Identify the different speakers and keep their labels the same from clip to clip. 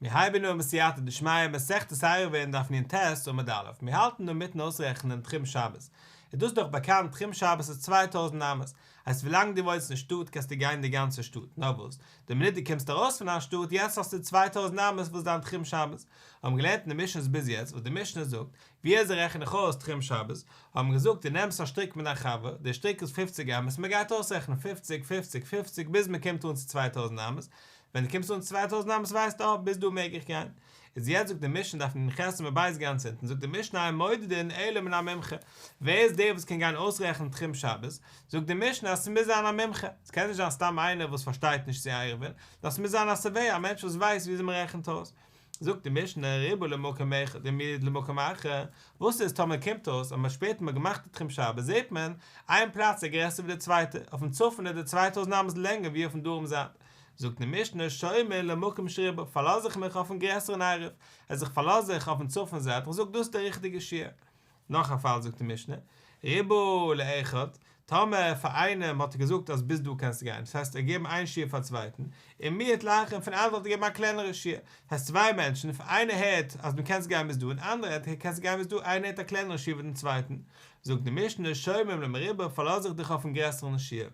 Speaker 1: מיר הייבן אן בסייעתא דשמיא מסכת עירובין דף נ"ט עמוד א', מיר האלטן דא מיטן אויסרעכענען תחום שבת, איז דאס דאך באקאנט תחום שבת איז 2000 אמות, הייסט ווילאנג דו וואוינסט אין שטאט קענסטו גיין די גאנצע שטאט, נאר וואס, די מינוט דו קומסט ארויס פון דיין שטאט יעצט האסטו 2000 אמות וואס דיין תחום שבת, האבן געלערנט אין די משנה'ס ביז יעצט וואס די משנה זאגט, ווי אזוי רעכן איך אויס תחום שבת, האבן געזאגט דו נעמסט א שטריק מיט דיין חבר, די שטריק איז 50 אמות, מען גייט אויסרעכענען 50, 50, 50 ביז מען קומט אן צו 2000 אמות, ווען דו קומסט אן צו 2000 אמות ווייסטו אה, ביז דא מעג איך גיין. איז יעצט זאגט די משנה דף נ"ח עמוד ב' גאנץ אונטן זאגט די משנה אין מודדין אלא מן המומחה, ווער איז דער וואס קען גיין אויסרעכענען תחום שבת, זאגט די משנה אז ס'מוז זיין א מומחה, ס'קען נישט זיין סתם איינער וואס פארשטייט נישט צו עירובין, נאר ס'מוז זיין א surveyor א מענטש וואס ווייסט וויאזוי מ'רעכנט אויס. זאגט די משנה ריבה למקום אחד ומיעט למקום אחר, וואס איז טאמער קומט אויס אז מען שפעטער מען געמאכט די תחום שבת זעט מען איין פלאץ איז גרעסער ווי די צווייטע, אויפן צפון איז די 2000 אמות לענגער ווי אויפן דרום זייט, זאגט די משנה שומעין למקום שריבה פארלאז איך מיך אויפן גרעסערן עירוב, אז איך פארלאז זיך אויפן צפון זייט איך זאג דאס איז די ריכטיגע שיעור. נאך א פאל זאגט די משנה, ריבה לאחד, טאמער פאר איינעם האט ער געזאגט אז ביז דא קענסטו גיין, דאס הייסט ער האט געגעבן איין שיעור פאר צווייטן, און מיעט לאחר און פון אנדערע האט ער געגעבן א קלענערע שיעור, דאס הייסט צוויי מענטשן, איינער הערט אז דו קענסט גיין ביז דא און אנדערע הערט קענסט גיין ביז דא, איינער הערט א קלענערע שיעור ווי דעם צווייטן, זאגט די משנה, שומעים למרובה פארלאז איך דיך אויפן גרעסערן שיעור.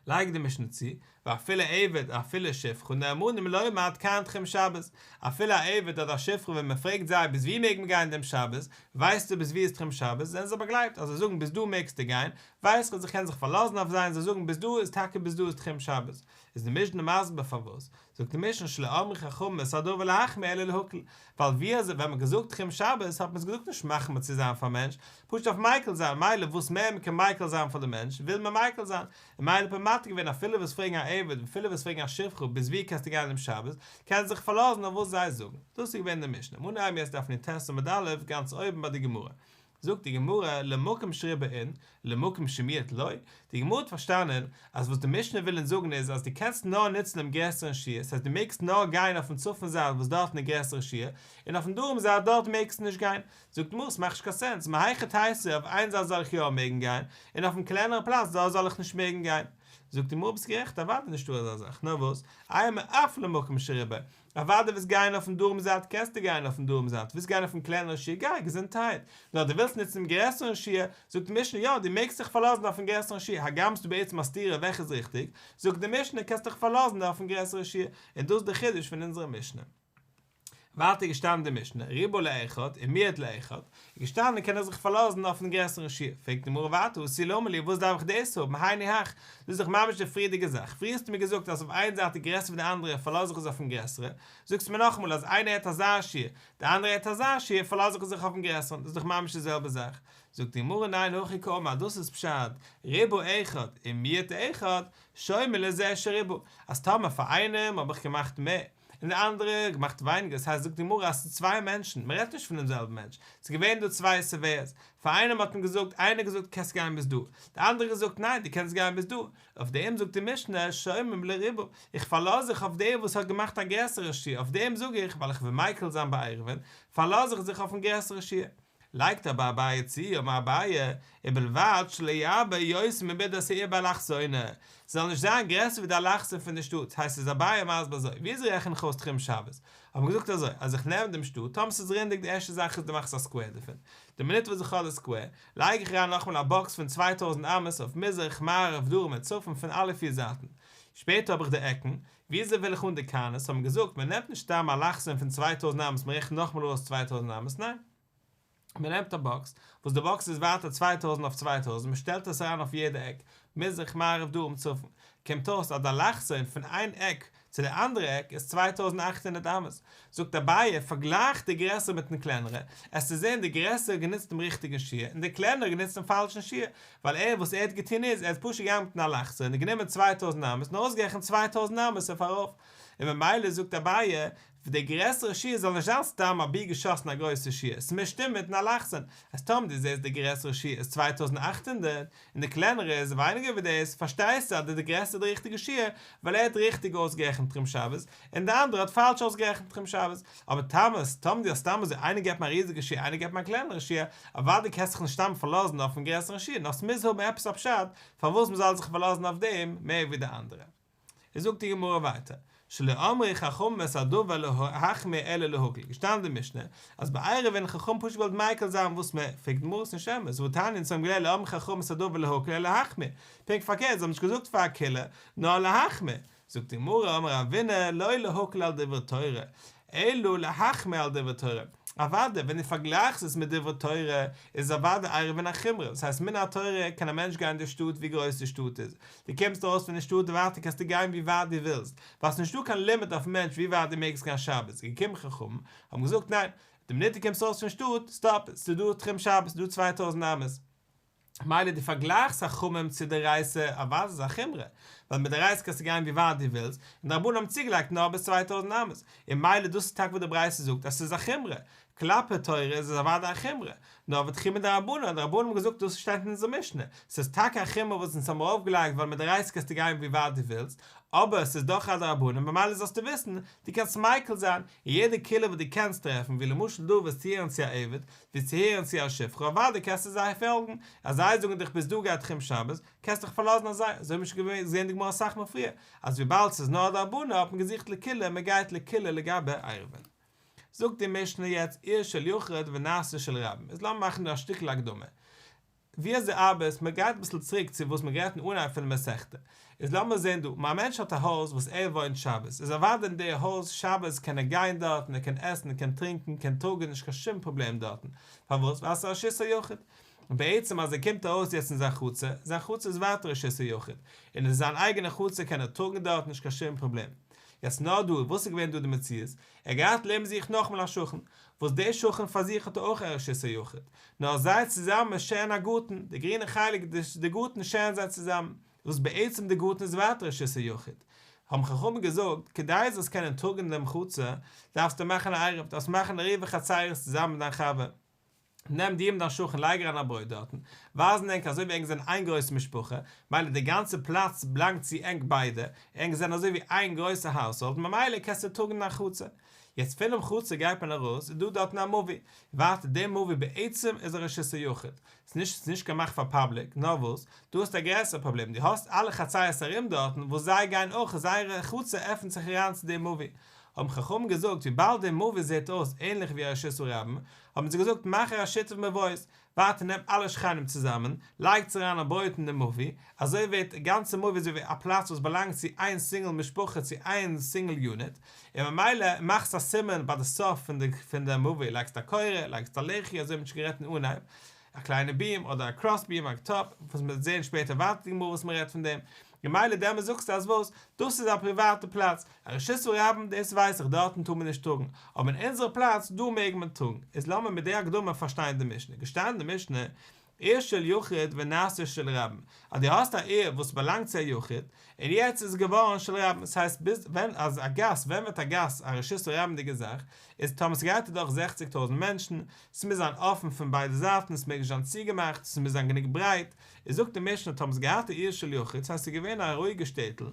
Speaker 1: לייגט די משנה צו, ואפילו עבד אפילו שפחה נאמנים לומר עד כאן תחום שבת, אפילו א עבד אדער א שפחה ווען מען פרעגט זיי ביז ווי מעג מען גיין דעם שבת, ווייסטו ביז ווי איז תחום שבת, זענען זיי באגלייבט, אז זיי זאגן ביז דא מעגסטו גיין, ווייס איך אז איך קען זיך פארלאזן אויף זיי און זיי זאגן ביז דא איז טאקע ביז דא איז תחום שבת, איז די משנה מסביר פארוואס, זאגט די משנה שלא אמרו חכמים את הדבר להחמיר אלא להקל, ווייל ווי אזוי ווען מען האט געזאגט תחום שבת האט מען עס געזאגט נישט מחמיר צו זיין פארן מענטש, פשוט אויף מיקל זיין, מילא וואס מער מען קען מיקל זיין פאר די מענטש וויל מען מיקל זיין, און מילא האט מען מתיר געווען אפילו וואס פרעגן א עבד און אפילו וואס פרעגן א שפחה ביז ווי קענסטו גיין אום שבת, קענסט זיך פארלאזן אויף וואס זיי זאגן, דאס איז געווען די משנה, מנא אמי אז דף נ"ט עמוד א' גאנץ אויבן ביי די גמרא, זאגט די גמרא, למקום שריבה אין, למקום שמיעט לא, די גמרא האט פארשטאנען אז וואס די משנה וויל אונז זאגן איז אז דו קענסט נאר נוצן דעם גרעסערן שיעור, ס'הייסט דו מעגסט נאר גיין אויפן צפון זייט וואס דארטן איז גרעסערע שיעור, און אויפן דרום זייט דארט מעגסטו נישט גיין, זאגט די גמרא ס'מאכט נישט קיין sense, מהיכי תיתי אויף איין זייט זאל איך יא מעגן גיין, און אויפן קלענערע פלאץ דארט זאל איך נישט מעגן גיין. זאגט די גמרא ביסט גערעכט אוודאי נישטא אזא זאך, נאר וואס, אימא אף למקום שריבה, אוודאי ווילסט גיין אויפן דרום זייט קענסטו גיין אויפן דרום זייט, ווילסט גיין אויפן קלענערן שיעור גיי געזונטהייט, נאר דו ווילסט נוצן דעם גרעסערן שיעור, זאגט די משנה יא דו מעגסט זיך פארלאזן אויפן גרעסערן שיעור, הגם ס'דא בעצם א סתירה וועלכע איז ריכטיג, זאגט די משנה קענסט דיך פארלאזן אויפן גרעסערן שיעור, און דאס איז די חידוש פון אונזערע משנה. ווייטער געשטאנען די משנה, ריבה לאחד ומיעט לאחד, איז געשטאנען קען ער זיך פארלאזן אויפן גרעסערן שיעור, פרעגט די גמרא ווייטער הא תו למה לי וואס דארף איך דאס האבן, היינו הך, דאס איז דאך ממש די פריערדיגע זאך, פריער האסטו מיר געזאגט אז אויף איין זייט איז גרעסער ווי די אנדערע פארלאז איך זיך אויפן גרעסערע, זאגסטו מיר נאכאמאל אז איינער האט אזא שיעור, די אנדערע האט אזא שיעור פארלאז איך זיך אויפן גרעסערן, דאס איז דאך ממש די זעלבע זאך, זאגט די גמרא ניין הכי קאמר דאס איז פשט, ריבה אחד ומיעט אחד, שומעין לזה שריבה, אז טאמער פאר איינעם האב איך געמאכט מער, און די אנדערע געמאכט ווייניגער, ס'הייסט זאגט די גמרא אז ס'איז צוויי מענטשן, מ'רעדט נישט פונעם זעלבן מענטש, ס'איז געווען דא צוויי surveyors, פאר איינעם האט מען געזאגט, איינער האט געזאגט קענסט גיין ביז דא, די אנדערע געזאגט ניין דו קענסט גיין ביז דא, אויף דעם זאגט די משנה שומעים לריבה, איך פארלאז זיך אויף דעם וואס האט געמאכט א גרעסערע שיעור, אויף דעם זאג איך ווייל איך וויל מיקל זיין ביי עירובין, פארלאז איך זיך אויפן גרעסערע שיעור. לייגט אבער אביי צו, אמר אביי, ובלבד שלא ירבה יותר ממידת העיר באלכסונא, ס'זאל נישט זיין גרעסער ווי די אלכסון פון די שטאט, הייסט איז אביי מסביר אזוי, וויאזוי רעכן איך אויס תחום שבת? האט מען געזאגט אזוי, אז איך נעם דעם שטאט, טאמער ס'איז רונדיג די ערשטע זאך איז דו מאכסט א square דערפון, די מינוט וואס איך האב די square, לייג איך אריין נאכאמאל א box פון 2000 אמות אויף מזרח, מערב, דרום און צפון פון אלע פיר זייטן. שפעטער האב איך די עקן, וויאזוי וויל איך אן די corners, האט מען געזאגט, מען נעמט נישט סתם אלכסון פון 2000 אמות, מען רעכנט נאכאמאל אויס 2000 אמות, ניין. מען נעמט א box, וואס די box איז ווייטער 2000 אויף 2000, מען שטעלט עס אריין אויף יעדע עק, מזרח, מערב, דרום, צפון, קומט אויס אז די אלכסון פון איין עק צו די אנדערע עק איז 2800 אמות. זאגט אביי, פארגלייך די גרעסערע מיטן קלענערע, עסטו זען די גרעסערע גענוצט דעם ריכטיגן שיעור און די קלענערע גענוצט דעם פאלשן שיעור, ווייל ער וואס ער האט געטון איז, ער האט פשוט געגאנגען מיטן אלכסון און גענומען 2000 אמות און אויסגערעכנט 2000 אמות אויף ארויף, און ממילא זאגט אביי, די גרעסערע שיעור זאל נישט זיין סתם אבי געשאסן א גרויסע שיעור, ס'מוז שטימען מיטן אלכסון, אז טאמער דו זעסט די גרעסערע שיעור איז 2800 און די קלענערע איז ווייניגער ווי דאס, פארשטייסטו אז די גרעסערע איז די ריכטיגע שיעור, ווייל ער האט ריכטיג אויסגערעכנט תחום שבת, און די אנדערע האט פאלש אויסגערעכנט תחום שבת. אבער טאמער טאמער דו האסט סתם אזוי איינער געבט מיר א ריזיגע שיעור איינער געבט מיר א קלענערע שיעור, אוודאי קענסט זיך נישט סתם פארלאזן אויפן גרעסערן שיעור, נאר ס'מוז האבן עפעס א פשט פארוואס מ'זאל זיך פארלאזן אויף דעם מער ווי די אנדערע. איז זאגט די גמרא ווייטער. שלא אמרו חכמים את הדבר להחמיר אלא להקל, געשטאנען אין די משנה אז ביי עירובין חכמים פשוט געוואלט מיקל זיין וואס מער, פרעגט די גמרא ס'נישט אמת, והתניא אונז האבן געלערנט לא אמרו חכמים את הדבר להקל אלא להחמיר, פונקט פארקערט זיי האבן נישט געזאגט פאר א קולא נאר להחמיר, זאגט די גמרא אמר רבינא לא להקל על דברי תורה אלא להחמיר על דברי תורה, אוודאי ווען דו פארגלייכסט עס מיט דברי תורה איז אוודאי עירובין א חומרא, דאס הייסט מן התורה קען א מענטש גיין אין די שטאט ווי גרויס די שטאט איז, דו קומסט ארויס פון די שטאט ווייטער קענסטו גיין ווי ווייט דו ווילסט, ווייל ס'נישטא קיין לימיט אויפן מענטש ווי ווייט דו מעגסט גיין שבת, איז געקומען חכמים האבן געזאגט ניין, די מינוט דו קומסט ארויס פון שטאט, סטאפ, ס'איז דא תחום שבת, ס'איז דא 2000 אמות. מילא דו פארגלייכסט חכמים צו דאורייתא, אוודאי איז א חומרא, ווייל מדאורייתא קענסטו גיין ווי ווייט דו ווילסט, און די רבנן האבן צוגעלייגט נאר ביז 2000 אמות, און מילא דאס איז טאקע וואס די ברייתא זאגט אז ס'איז א חומרא, כלפי תורה איז עס אוודאי א חומרא, נאר ותחומא דרבנן, די רבנן האבן געזאגט דאס שטייט אין אונזער משנה, ס'איז טאקע א חומרא וואס אונז האבן ארויפגעלייגט ווייל מדאורייתא קענסטו גיין ווי ווייט דו ווילסט, אבער ס'איז דאך א דרבנן ממילא זאלסטו וויסן, דו קענסט מיקל זיין, און יעדע קולא וואס דו קענסט טרעפן, ווי למשל דא וועסטו הערן צו א עבד, וועסטו הערן צו א שפחה, אוודאי קענסטו זיי פאלגן, אז זיי זאגן דיך ביז דא גייט תחום שבת, קענסט דיך פארלאזן אויף זיי, אזוי האבן מיר שוין געזען די גמרא אסאך מאל פריער, אז וויבאלד ס'איז נאר א דרבנן האט מען געזוכט לקולא, מען גייט לקולא לגבי עירובין. זאגט די משנה יעצט עיר של יחיד ונעשה של רבים, איז לאמיר מאכן דא א שטיקל הקדמה, ווי אזוי ארבעט, מען גייט אביסל צוריק צו וואס מען גערעדט אין אנהייב פון די מסכתא, איז לאמיר זען דא, א מענטש האט א הויז וואס ער וואוינט שבת, איז אוודאי אין די הויז שבת קען ער גיין דארטן, ער קען עסן, ער קען טרינקען, קען טראגען, נישט קיין שום פראבלעם דארטן, פארוואס? ווייל עס איז א רשות היחיד. און בעצם אז ער קומט ארויס יעצט אין זיין חצר, זיין חצר איז ווייטער רשות היחיד, און אין זיין אייגענע חצר קען ער טראגן דארט נישט קיין שום פראבלעם. יעצט נאר דא, וואס איז געווען דא די מציאות? ער האט געהאט לעבן זיך נאכאמאל א שכן, וואס דער שכן פאר זיך האט אויך א רשות היחיד, נאר זיי צוזאמען שערן א גארטן, די גרינע חלק די גארטן שערן זיי צוזאמען, וואס בעצם די גארטן איז ווייטער רשות היחיד. האבן חכמים געזאגט, כדי זאלסט קענען טראגן אין דעם חצר, דארפסטו מאכן א עירוב, דארפסט מאכן עירובי חצירות צוזאמען מיט דיין חבר. נעם דיר מיט דיין שכן לייג אריין א ברויט דארטן, ווייזן ענק אזוי ווי ענק זענען איין גרויסע משפחה, מילא די גאנצע פלאץ בלאנגט צו ענק ביידע, ענק זענען אזוי ווי איין גרויסע household ממילא קענסטו טראגן אין א חצר. יעצט פונעם חצר גייט מען ארויס איז דא דארטן א מבוי, ווייטער די מבוי בעצם איז א רשות היחיד, ס'נישט ס'נישט געמאכט פאר public, נאר וואס, דא האסטו א גרעסערע פראבלעם, דו האסט אלע חצרות ארום דארטן וואס זיי גייען אויך זייערע חצר עפנט זיך אריין צו די מבוי, האבן חכמים געזאגט וויבאלד די מבוי זעט אויס ענליך ווי א רשות הרבים, האבן זיי געזאגט מאך א שיתוף מבואות, ווייטער נעם אלע שכנים צוזאמען, לייגטס אריין א ברויט אין די מבוי, אזוי ווערט די גאנצע מבוי אזוי ווי א פלאץ וואס באלאנגט צו איין סינגל משפחה צו איין סינגל unit, און ממילא מאכסט א סימן ביי די סוף פון די פון די מבוי, לייגסט א קורה, לייגסט א לחי, אזוי האט מען שוין גערעדט אין אנהייב, א קליינע beam אדער א cross beam א טאפ, וואס מ'וועט זען שפעטער ווייטער די גמרא וואס מ'רעדט פון דעם, ממילא דעמאלס זאגסטו אז וואס? דאס איז א פריוואטע פלאץ, א רשות הרבים דאס ווייס איך דארטן טאר מען נישט טראגן, אבער אין אונזערע פלאץ דא מעג מען טראגן, איז לאמיר מיט די הקדמה פארשטיין די משנה, געשטאנען די משנה, עיר של יחיד ונעשה של רבים, אז דו האסט א עיר וואס באלאנגט צו א יחיד, און יעצט איז עס געווארן של רבים, ס'הייסט ביז ווען אז א גאס, ווען ווערט א גאס א רשות הרבים'דיגע זאך, איז טאמער ס'גייט אדורך 60,000 מענטשן, ס'מוז זיין אפן פון ביידע זייטן, ס'מעג נישט זיין צוגעמאכט, ס'מוז זיין גענוג ברייט, איז זאגט די משנה טאמער ס'איז געהאט א עיר של יחיד, ס'הייסט ס'איז געווען א רואיגע שטעטל,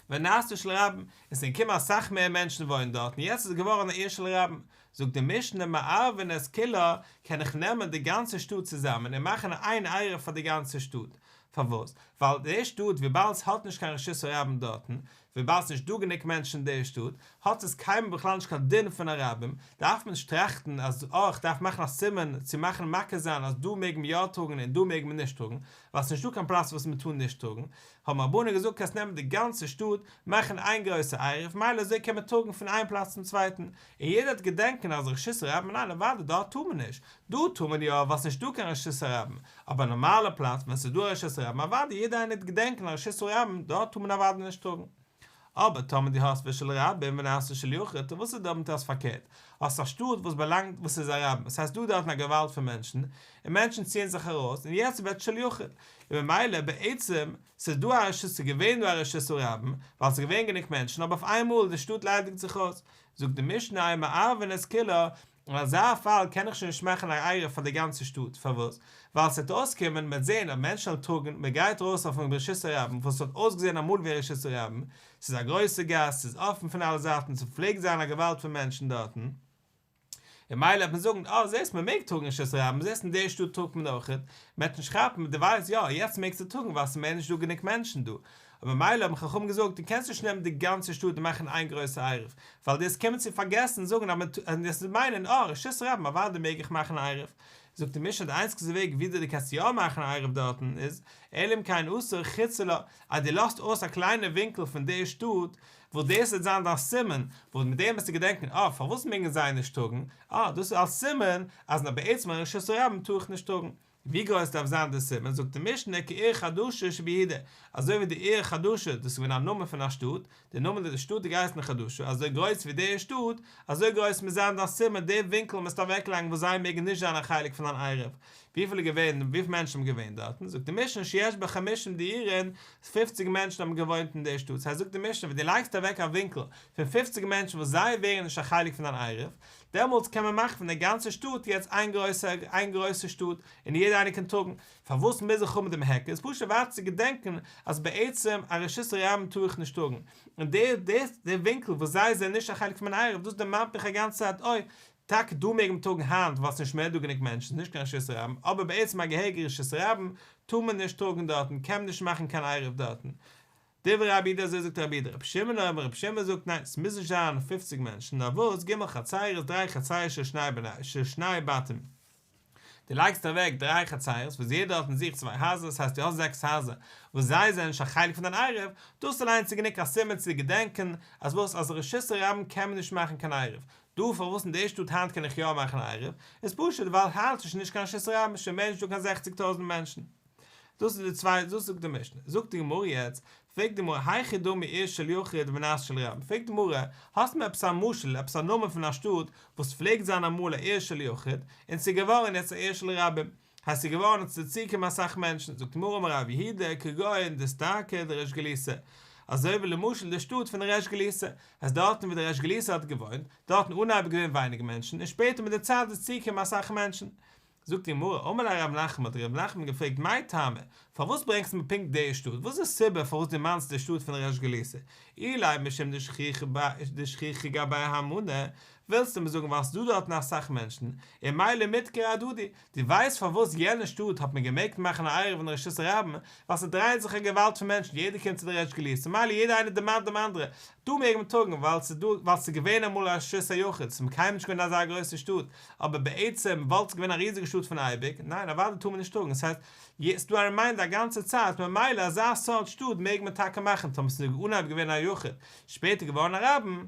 Speaker 1: ונעשה של רבים, און ס'זענען געקומען אסאך מער מענטשן וואוינען דארט, און יעצט איז עס געווארן א עיר של רבים, זאגט די משנה מערבין את כולה, קען איך נעמען די גאנצע שטאט צוזאמען און מאכן איין עירוב פאר די גאנצע שטאט, פארוואס? ווייל די שטאט וויבאלד ס'האט נישט קיין רשות הרבים דארטן, וויבאלד ס'נישט דא גענוג מענטשן אין די שטאט, האט עס קיינמאל בכלל נישט קיין דין פון א רבים, דארף מען נישט טראכטן אז אה איך דארף מאכן א סימן צו מאכן מכיר זיין אז דא מעג מען יא טראגן און דא מעג מען נישט טראגן, ווייל ס'נישט דא קיין פלאץ וואס מען טאר נישט טראגן, האבן רבנן געזאגט קענסט נעמען די גאנצע שטאט, מאכן איין גרויסע עירוב, מילא אזוי קען מען טראגן פון איין פלאץ צום צווייטן, און יעדער וועט געדענקען אז רשות הרבים ניין אוודאי דארט טאר מען נישט, דא טאר מען יא ווייל ס'נישט דא קיין רשות הרבים, אבער א נארמאלע פלאץ ווען ס'איז דא א רשות הרבים אוודאי יעדער איינער וועט געדענקען אז רשות הרבים דארט טאר מען אוודאי נישט טראגן. אבער טאמער דו האסט ושל רבים ונעשה של יחיד, טא וואס איז דא מיט אז פארקערט? האסט א שטאט וואס באלאנגט וואס איז א רבים, עס הייסט דא דארטן א געוואלד פון מענטשן, און מענטשן ציען זיך ארויס, און יעצט ווערט של יחיד, און ממילא בעצם ס'איז דא א רשות ס'איז געווען דא א רשות הרבים, ווייל ס'איז געווען גענוג מענטשן, אבער אויף איינמאל די שטאט ליידיגט זיך אויס, זאגט די משנה אין מערבין את כולה, אין אזא פאל קען איך שוין נישט מאכן א עירוב פאר די גאנצע שטאט, פארוואס? ווייל ס'וועט אויסקומען, מ'וועט זען אז מענטשן וועלן טראגן, מ'גייט ארויס אויפן רשות הרבים, וואס האט אויסגעזען אמאל ווי א רשות הרבים, ס'איז א גרויסע גאס, ס'איז אפן פון אלע זייטן, ס'פלעגט זיין א געוואלד פון מענטשן דארטן. און מילא וועט מען זאגן, אה זעסט מען מעג טראגן רשות הרבים, זעסט אין די שטאט טראגט מען אויכעט, מען וועט נישט כאפן, דו ווייסט יא, יעצט מעגסטו טראגן ווייל ס'איז מער נישט דא גענוג מענטשן דא, אבער מילא האבן חכמים געזאגט, דו קענסט נישט נעמען די גאנצע שטאט און מאכן איין גרויסע עירוב, ווייל דו וועסט קומען צו פארגעסן זאגן אז מען און דו וועסט מיינען, אה רשות הרבים אוודאי מעג איך מאכן עירוב, זאגט די משנה די איינציגסטע וועג וויאזוי דו קענסט יא מאכן א עירוב דארטן איז, אלא אם כן עשה חוצה לה, אז דו לאזט אויס א קליינע ווינקל פון די שטאט, וואס דאס וועט זיין דיין סימן, וואס מיט דעם וועסטו געדענקען, אה, פארוואס מעגן זיי נישט טראגן, אה, דאס איז אלס סימן אז נאר בעצם אין רשות הרבים טאר איך נישט טראגן. ווי גרויס דארף זיין די סימן, זאגט די משנה כעיר חדשה שביהודה, אזוי ווי די עיר חדשה, דאס איז געווען א נאמען פון א שטאט, די נאמען די שטאט האט געהייסן חדשה, אזוי גרויס ווי די שטאט, אזוי גרויס מוז זיין דיין סימן, די ווינקל מוזטו אוועקלייגן וואס זיי מעגן נישט זיין א חלק פון דיין עירוב. וויפיל איז געווען, וויפיל מענטשן האבן געוואוינט דארטן, זאגט די משנה שיש בה חמישים דיורין, פופציג מענטשן האבן געוואוינט אין די שטאט, ס'הייסט זאגט די משנה ווען דו לייגסט אוועק א ווינקל פון פופציג מענטשן וואס זיי ווערן נישט א חלק פון דיין עירוב, דעמאלטס קען מען מאכן פון די גאנצע שטאט יעצט איין גרויסע איין גרויסע שטאט און יעדער איינער קען טראגן, פארוואס מוז איך האבן דעם היכר, איז פשוט ווייטער צו געדענקען אז בעצם א רשות הרבים טאר איך נישט טראגן, און די די די ווינקל וואס זיי זענען נישט א חלק פון מיין עירוב דאס דערמאנט מיך א גאנצע צייט אוי טאקע דא מעג מען טראגן היינט ווייל ס'נישט מער דא גענוג מענטשן ס'נישט קיין רשות הרבים, אבער בעצם א געהעריגע רשות הרבים טאר מען נישט טראגן דארטן, קען מען נישט מאכן קיין עירוב דארטן. דברי רבי יהודה אזוי זאגט רבי יהודה, רבי שמעון אומר רבי שמעון זאגט ניין ס'מוז נישט זיין פופציג מענטשן נאר וואס ג' חצרות דריי חצרות של שני בני של שני בתים דו לייגסט אוועק דריי חצרות וואס יעדער האט אין זיך צוויי הייזער ס'הייסט דו האסט זעקס הייזער וואס זיי זענען נישט א חלק פון דיין עירוב, דאס אליינס איז גענוג א סימן צו געדענקען אז וואס אז רשות הרבים קען מען נישט מאכן קיין עירוב, דא פארוואס אין די שטאט היינט קען איך יא מאכן עירוב, איז פשוט ווייל היינט איז נישט קיין רשות הרבים, שוין מער נישט דא קיין זעכציג טויזנט מענטשן. דאס איז די צווייטע, דאס זאגט די משנה. זאגט די גמרא יעצט, פרעגט די גמרא, היכי דמי עיר של יחיד ונעשית של רבים, פרעגט די גמרא, האסט מיר עפעס א משל, עפעס א נאמען פון א שטאט וואס פלעגט זיין אמאל א עיר של יחיד, און ס'איז געווארן יעצט א עיר של רבים, הייסט ס'איז געווארן און ס'איז צוגעקומען אסאך מענטשן, זאגט די גמרא אמר רב יהודה, כגון דיסתרקא דריש גלותא, אזוי ווי למשל די שטאט פון ריש גלותא, אז דארטן ווי דער ריש גלותא האט געוואוינט, דארטן אנהייב איז געווען ווייניג מענטשן, און שפעטער מיט די צייט איז צוגעקומען אסאך מענטשן. זאגט די גמרא, אמר ליה רב נחמן, האט רב נחמן געפרעגט מאי טעמא, פארוואס ברענגסטו מיר פונקט די שטאט, וואס איז די סיבה פארוואס דו מאנסט די שטאט פון ריש גלותא, אילימא משום דשכיחי גבייהו המנא, ווילסטו מיר זאגן ווייל ס'איז דא דארטן אסאך מענטשן, און מילא מדכרי אהדדי, דו ווייסט פארוואס יענע שטאט האט מען געמעגט מאכן א עירוב אין רשות הרבים, ווייל ס'דרייען זיך א געוואלד פון מענטשן, יעדער קומט צו די ריש גלותא, מילא יעדער איינער דערמאנט דעם אנדערע, דא מעג מען טראגן ווייל ס'איז דא, ווייל ס'איז געווען אמאל א רשות היחיד, ס'איז קיינמאל נישט געווען אזא גרויסע שטאט, אבער בעצם וואלט עס געווען א ריזיגע שטאט פון אייביג, ניין אוודאי טאר מען נישט טראגן, ס'הייסט ס'איז דא א reminder א גאנצע צייט, ממילא אזא סארט שטאט מעג מען טאקע מאכן, טאמער ס'איז אנהייב געווען א יחיד, שפעטער געווארן א רבים.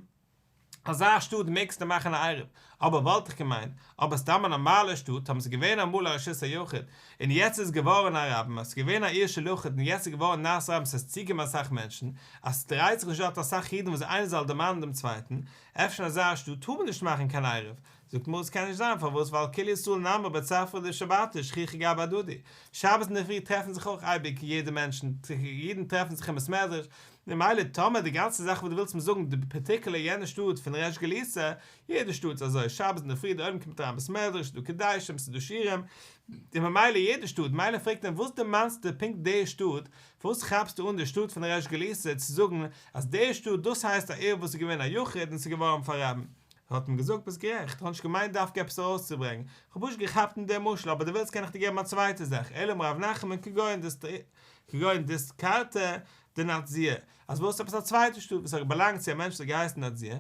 Speaker 1: אזא שטאט מעגסטו מאכן א עירוב, אבער וואלט איך געמיינט, אבער סתם א נארמאלע שטאט, טאמער ס'איז געווען אמאל א רשות היחיד, און יעצט איז געווארן א רבים, אז ס'איז געווען א עיר של יחיד און יעצט איז געווארן נעשה רבים ס'איז צוגעקומען אסאך מענטשן, אז ס'דרייט זיך נישט דארט אסאך אידן וואס איינער זאל דערמאנען דעם צווייטן, אפשר אין אזא שטאט טאר מען נישט מאכן קיין עירוב, זאגט גמרא ס'קען נישט זיין, פארוואס ווייל כולי ישראל נמי בצפרא דשבתא שכיחי גבי הדדי, שבת אינדערפרי טרעפן זיך אויך אייביג יעדע מענטשן, אידן טרעפן זיך אין בית מדרש, ממילא טאמער די גאנצע זאך וואס דו ווילסט מיר זאגן די particular יענע שטאט פון ריש גלותא, יעדע שטאט איז אזוי, שבת אינדערפרי די עולם קומט אריין בית מדרש, ס'דא קידושים, ס'דא שיעורים, און ממילא יעדע שטאט, מילא פרעגט אים וואס דערמאנסטו פונקט די שטאט, פארוואס כאפסטו אן די שטאט פון ריש גלותא צו זאגן אז די שטאט דאס הייסט א עיר וואס איז געווען א יחיד און ס'איז געווארן פאר רבים. האט אים געזאגט ביסט גערעכט, כ'האב נישט געמיינט דווקא עפעס ארויסצוברענגן, כ'האב פשוט געכאפט אין די משל, אבער דו ווילסט קען איך דיר געבן א צווייטע זאך, אלא אמר רב נחמן כגון דיסתרקא דנאתזיה, אז וואס עפעס א צווייטע שטאט וואס האט באלאנגט צו א מענטש וואס האט געהייסן נאתזיה,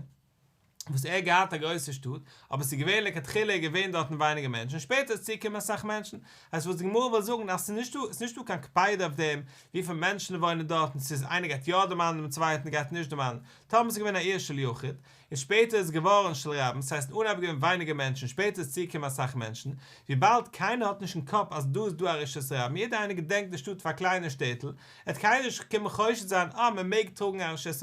Speaker 1: וואס ער האט געהאט א גרויסע שטאט, אבער ס'איז געווען לכתחילה איז געווען דארטן ווייניגער מענטשן, שפעטער איז צוגעקומען אסאך מענטשן, הייסט וואס די גמרא וויל זאגן אז ס'איז נישטא ס'איז נישטא קיין קפידה אויף דעם וויפיל מענטשן וואוינען דארטן, צו איינער גייט יא דערמאנען דעם צווייטן גייט נישט דערמאנען, טאמער ס'איז געווען א עיר של יחיד, און שפעטער איז געווארן של רבים, ס'הייסט אין אנהייב איז געווען ווייניגער מענטשן שפעטער איז צוגעקומען אסאך מענטשן, וויבאלד קיינער האט נישט אין קאפ אז דא איז דא א רשות הרבים, יעדער איינער געדענקט די שטאט פאר א קליינע שטעטל, וועט קיינער נישט קומען חושד זיין אה מען מעג טראגן א רשות.